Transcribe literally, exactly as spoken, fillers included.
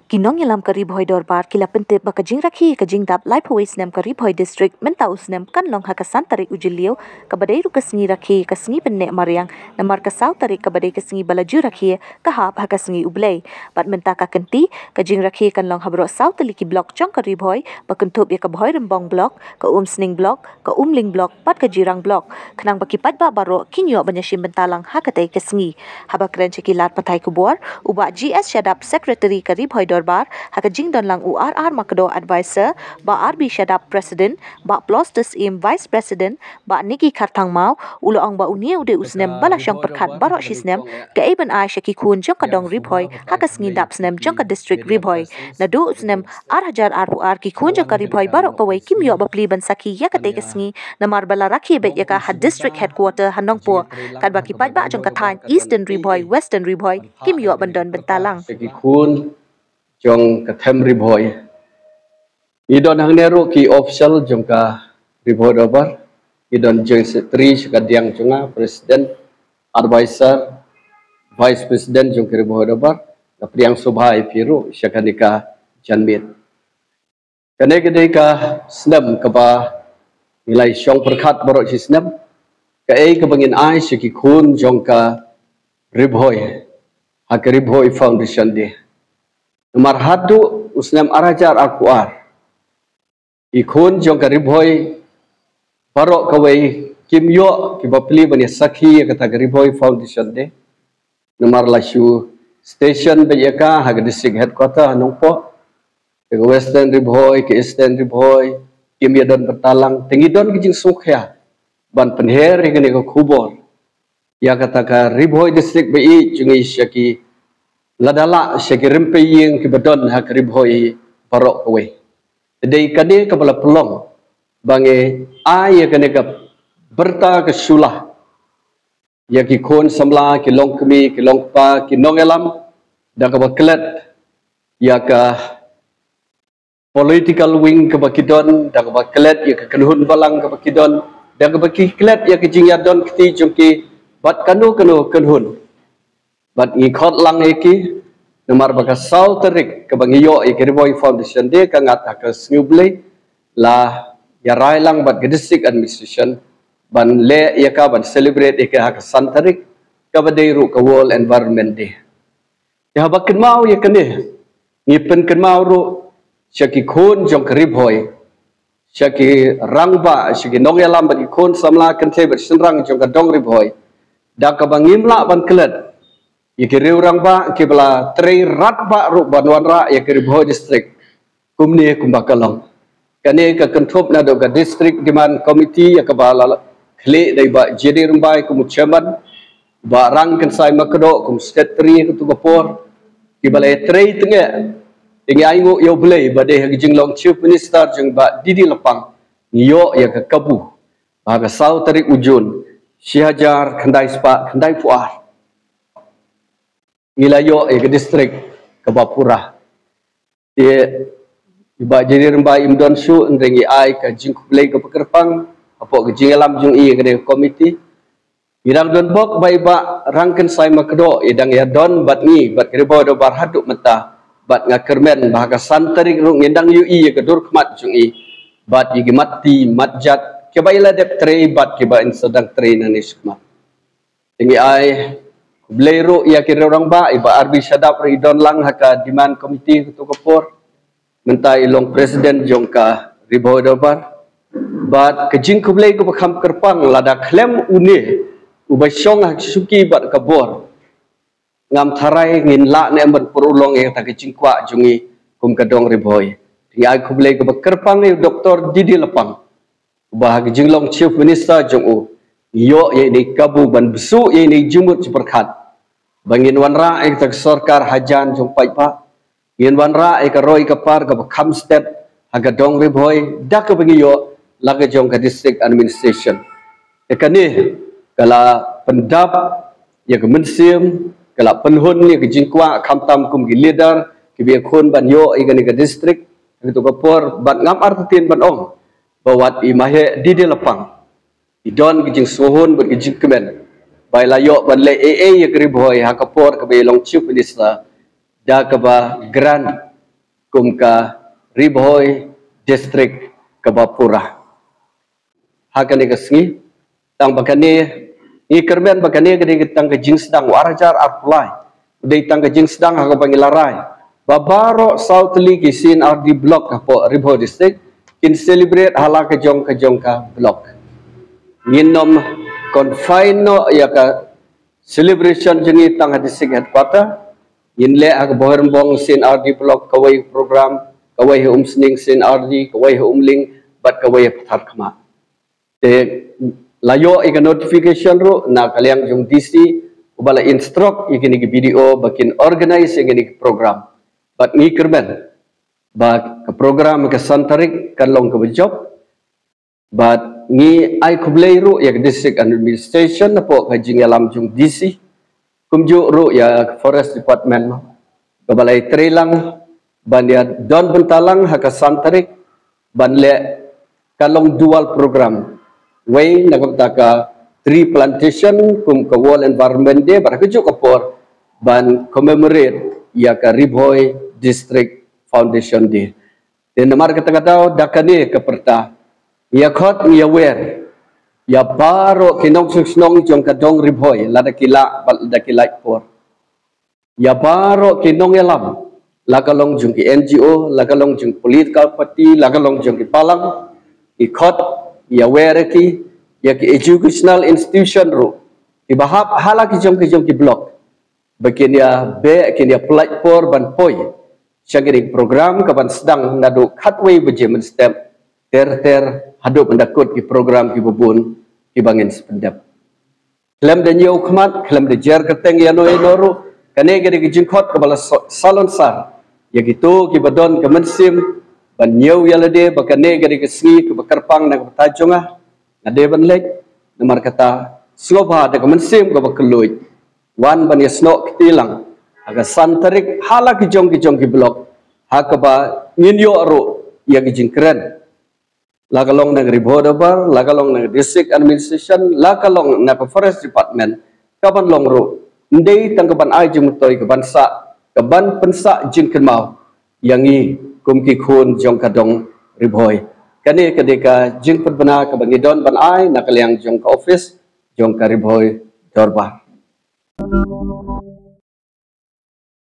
Ki nongïalam ka Ri Bhoi Dorbar ki la pyntip ba ka jingrakhe ka jingdap laiphew wei snem ka Ri Bhoi District mynta u snem kan long ha ka san tarik u Jylliew, kaba dei ruh ka sngi rakhe ka sngi pynneh mariang, namar ka saw tarik kaba dei ka sngi ba la ju rakhe ka hap ha ka sngi U Blei. Bad mynta ka kynti ka jingrakhe kan long ha baroh saw tylli ki block jong ka Ri Bhoi, ba kynthup ïa ka Bhoirymbong Block, ka Umsning Block, ka Umling Block bad ka Jirang Block, khnang ba ki paidbah baroh kin ïoh ban ïashim bynta lang ha katei ka sngi. Haba kren sha ki lad pathai khubor, u Bah G S Shadap, Secretary ka Ri Bhoi Dorbar, ha ka jingdon lang u R R Makdo, Advisor, Bah R B Shadap, President, Bah Ploster Syiem, Vice President, Bah Nicky Kharthangmaw, u la ong ba une u dei u snem ba la shong pyrkhat baroh shi snem, kaei ban ai sha ki khun jong ka dong Ri Bhoi ha ka sngi dap snem jong ka district Ri Bhoi. Naduh u snem ar hajar arphew ar ki khun jong ka Ri Bhoi baroh kawei kim ïoh ba plie ban sakhi ïa katei ka sngi, namar ba la rakhe beit ïa ka ha district headquarter ha Nongpoh, katba ki paidbah jong ka thaiñ Eastern Ri Bhoi, Western Ri Bhoi kim ïoh ban don bynta lang. Sha ki khun jong ka them Ri Bhoi. Ngi don hangne ruh ki official jong ka Ri Bhoi Dorbar. Ngi don Joint Secretary sha ka diang jong nga, President, Advisor, Vice President jong ka Ri Bhoi Dorbar. Nga pdiang sngewbha ïa phi ruh sha kane ka janmiet. Kane ka dei ka snem kaba ngi la ïashong pyrkhat baroh shi snem. Kaei kaba ngin ai sha ki khun jong ka Ri Bhoi ha ka Ri Bhoi Foundation Day. Namar haduh u snem ar hajar arphew ar, ki khun jong ka Ri Bhoi baroh kawei kim ïoh kiba plie ban ïa sakhi ïa kata ka Ri Bhoi Foundation Day. Namar la shu station beit ïa ka ha ka district headquarter ha Nongpoh. Ka Western Ri Bhoi, ka Eastern Ri Bhoi kim ïa don bynta lang. Te ngi don ka jingsngewkhia ban pynher ïa kane ka khubor ïa kata ka Ri Bhoi District ba ïeit jong ngi sha ki, lada lah sha ki rympei ïing kiba don ha ka Ri Bhoi baroh kawei. Te dei kane kaba la pynlong ba ngi ai ïa kane ka bynta ka shuwa ïa ki khun samla, ki longkmie, ki longkpa, ki nongïalam, da kaba klet ïa ka political wing kaba ki don, da kaba klet ïa ka kynhun balang kaba ki don, da kaba ki klet ïa ka jingïadon kti jong ki bad kano kano kynhun. Bad ngi khot lang ïa ki, namar ba ka saw tarik kaba ngi ïoh ïa ka Ri Bhoi Foundation Day ka ngat ha ka sngi U Blei, la ïarai lang bad ka district administration ban leh ïa ka, ban celebrate ïa ka ha ka san tarik, kaba dei ruh ka World Environment Day. Te haba kynmaw ïa kane, ngi pynkynmaw ruh sha ki khun jong ka Ri Bhoi, sha ki rangbah, sha ki nongïalam bad ki khun samla kynthei bad shynrang jong ka dong Ri Bhoi, da kaba ngim lah ban klet ïa ki riew rangbah kiba la trei radbah ruh ban wanrah ïa ka Ri Bhoi District kumne kumba ka long. Kane ka kynthup naduh ka District Demand Committee ïa kaba la khlieh da i Bah J D Rymbai kum u chairman, Bah Rangkynsai Makdoh kum secretary ha katu ka por, kiba la trei tyngeh. Te ngi ainguh ïa U Blei ba dei ha ka jinglong Chief Minister jong Bah D D Lapang ngi ïoh ïa ka kabu ha ka saw tarik u Jun shi hajar khyndai spah khyndai phew ar. Ngi la ïoh ïa ka district kaba pura. Te i Bah J D Rymbai im don shuh, hynrei ngi ai ka jingkhublei kaba kyrpang hapoh ka jingïalam jong i ïa kane ka komiti. Ngi dang don bok ba i Bah Rangkynsai Makdoh i dang ïadon bad ngi bad ka Ri Bhoi Dorbar haduh mynta. Bad nga kyrmen ba ha ka san tarik ruh ngin dang ïohi ïa ka dur khmat jong i bad ïa ki mat ti mat jat kiba i la dep trei bad kiba in sa dang trei nangne shakhmat. Te ngi ai khublei ruh ïa ki riew rangbah, i Bah R B Shadap ruh i don lang ha ka demand committee katu ka por. Mynta i long president jong ka Ri Bhoi Dorbar. Bad ka jingkhublei kaba kham kyrpang, lada khlem une uba shong ha ka shuki bad ka bor, ngam tharai ngin lah ne em ban pynurlong ïa kata ka jingkwah jong ngi kum ka dong Ri Bhoi. Te ngi ai khublei kaba kyrpang ïa u Doktor D D Lapang, ba ha ka jinglong Chief Minister jong u, ngi ïoh ïa ine i kabu ban bsuh ïa ine i jingmut jingpyrkhat ba ngin wanrah ïa kata ka sorkar hajan jong paidbah, ngin wanrah ïa ka roi ka par kaba kham stet ha ka dong Ri Bhoi da kaba ngi ïoh la ka jong ka district administration. Te kane ka la pyndap ïa ka mynsiem, ka la pynhun ïa ka jingkwah khamtam kum ki leader kiba ïakhun ban ïoh ïa kane ka district. Ha katu ka por bad ngam artatien ban ong ba wat i Maheh D D Lapang i don ka jingsngewhun bad ka jingkmen ba i la ïoh ban leh ei ei ïa ka Ri Bhoi ha ka por kaba i long Chief Minister da kaba grant kum ka Ri Bhoi District kaba pura. Ha kane ka sngi, tang ba kane, ngi kyrmen ba kane ka dei tang ka jingsdang u ar hajar arphew lai, u dei tang ka jingsdang ha kaba ngi la rai ba baroh saw tylli ki C and R D block hapoh Ri Bhoi District kin celebrate ha la ka jong ka jong ka block. Ngin nym confine noh ïa ka celebration jong ngi tang ha District Headquarter. Ngin leh ha ka Bhoirymbong C and R D block kawei program, kawei ha Umsning C and R D, kawei ha Umling bad kawei ha Patharkhmah. Te la ïoh ïa ka notification ruh na ka liang jong D C, uba la instruct ïa kine ki B D O ba kin organize ïa kine ki program. Bad ngi kyrmen ba ka program ka san tarik kan long kaba jop. Bad ngi ai khublei ruh ïa ka District Administration hapoh ka jingïalam jong D C, kumjuh ruh ïa ka Forest Department kaba la ïatrei lang ban ïa don bynta lang ha ka san tarik ban leh ka long dual program. Wei na ka bynta ka tree plantation kum ka World Environment Day, bad ha kajuh ka por ban commemorate ïa ka Ri Bhoi District Foundation Day. Te namar kata ka daw da kane ka pyrta, ngi ïa khot ngi ïa wer ïa baroh ki nongshong shnong jong ka dong Ri Bhoi, lada ki lah bad lada ki lait por. Ïa baroh ki nongïalam, la ka long jong ki N G O, la ka long jong political party, la ka long jong ki balang, ngi khot ngi ïa wer ïa ki, ïa ki educational institution ruh kiba hap ha la ki jong ki jong ki block, ba kin ïa beh, kin ïa pynlait por ban poi sha kine ki program kaban sdang naduh khatwei baje mynstep ter ter haduh ban da kut ki program kiba bun kiba ngin sa pyndep. Khlem da ñiew khmat, khlem da jer kyrteng ïano ïano ruh, kane ka dei ka jingkhot kaba la so-, salonsar ïa kito kiba don ka mynsiem ban ñiew ïa lade ba kane ka dei ka sngi kaba kyrpang na ka bynta jong nga. Nga dei ban leit, namar kata, sngewbha da ka mynsiem kaba kylluid, wan ban ïasnoh kti lang ha ka san tarik ha la ki jong ki jong ki block, ha kaba ngin ïoh ruh ïa ki jingkren, la ka long na ka Ri Bhoi Dorbar, la ka long na ka District Administration, la ka long na ka Forest Department, kaban long ruh, ym dei tang kaban ai jingmyntoi, kaban sah, kaban pynsah jingkynmaw ïa ngi kum ki khun jong ka dong Ri Bhoi. Kane ka dei ka jingpynbna kaba ngi don ban ai na ka liang jong ka office jong ka Ri Bhoi Dorbar.